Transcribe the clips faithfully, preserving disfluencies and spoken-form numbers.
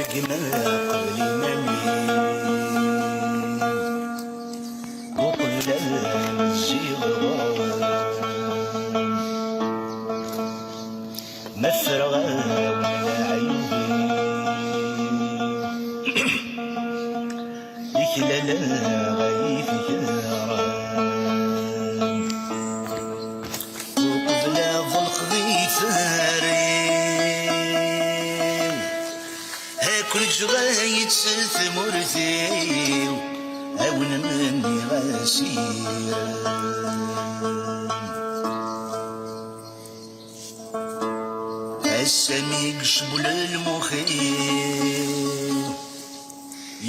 Gma qbel iman-im, uqbel ad zziɣ ɣur-m. Ma ffreɣ-awen leɛyub-iw, iklaleɣ ay tkeṛhem. Uqbel ad ḍelqeɣ iferr-iw, ad ken-ǧǧeɣ ay tmurt-iw, ad wen-menniɣ asirem. Ass-a mi yecbel lmux-iw,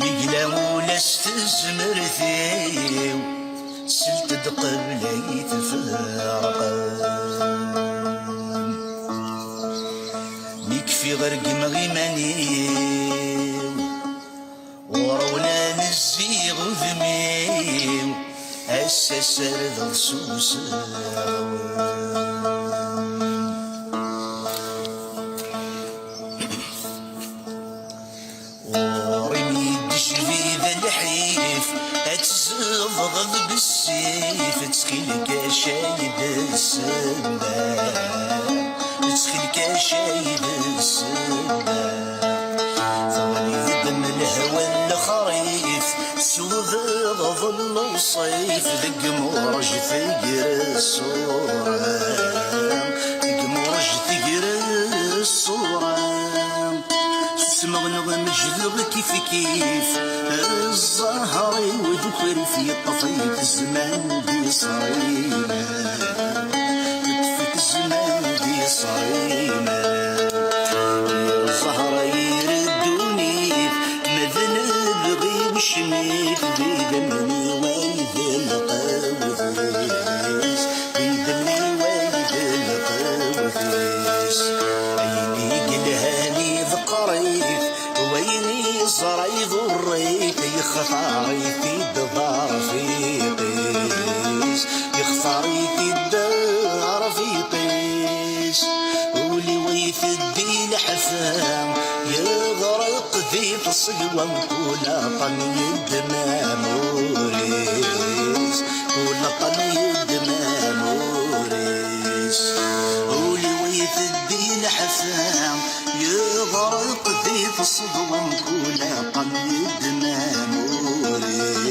yegla ula s tezmert-iw, slet-d qbel ay tferqem. Mi kfiɣ regmeɣ iman-iw, ɣur-wen ad nezziɣ udem-iw, ass-a ssardeɣ s useɣwen. Ɣur-i mi d-tejbid lḥif, ad tzedɣeḍ bessif, ttxil-k acay d ssebba, ttxil-k acay d ssebba. Teɣli-d m lehwa n lexrif, teswedɣeḍ lewṣif deg Murj tger ṣṣura, deg Murj tger ṣṣura. Susmeɣ neɣ mejdeɣ kif kif, zzher-iw d ukrif yeṭṭef-it zzman d iṣrimen, yeṭṭef-it zzman d iṣrimen. Zzher ireddun-it, ma d lebɣi ucmit, d idammen-iw ay d lqawt-is, d idammen-iw ay d lqawt-is. Ayen i yelhan iḍeqqer-it, wayen iẓra iḍurr-it, yextar-it-id d arfiq-is, yextar-it-id d arfiq-is. Ul-iw iteddi leḥfa, yeɣreq di tẓegwa, kul aṭṭan yeddem amur-is, kul aṭṭan yeddem amur-is. Ul-iw iteddi leḥfa, yeɣreq di tẓegwa, kul aṭṭan yeddem amur-is,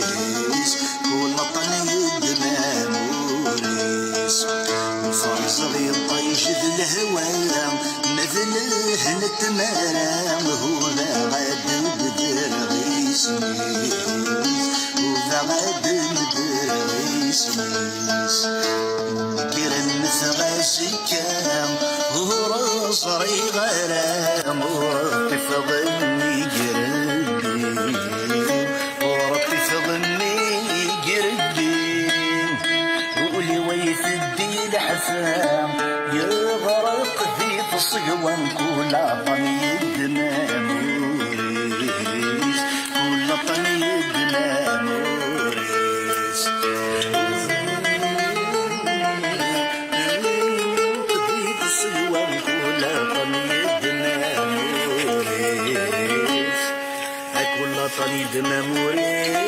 kul aṭṭan yeddem amur-is. Ferẓeɣ iṭij d lehwa, ma d lehna n tmara, hudaɣ ad d-bedreɣ isem-is, hudaɣ ad d-bedreɣ isem-is. Gren tɣazikka, ur ẓriɣ ara, ur ṭṭifeɣ nnig rebbi, ur ṭṭifeɣ nnig rebbi. Ul-iw iteddi leḥfa, yeɣreq di tẓegwa, kul aṭṭan yeddem amur-is, kul aṭṭan yeddem amur-is. Di tẓegwa, kul aṭṭan yeddem amur-is, kul aṭṭan yeddem amur-is.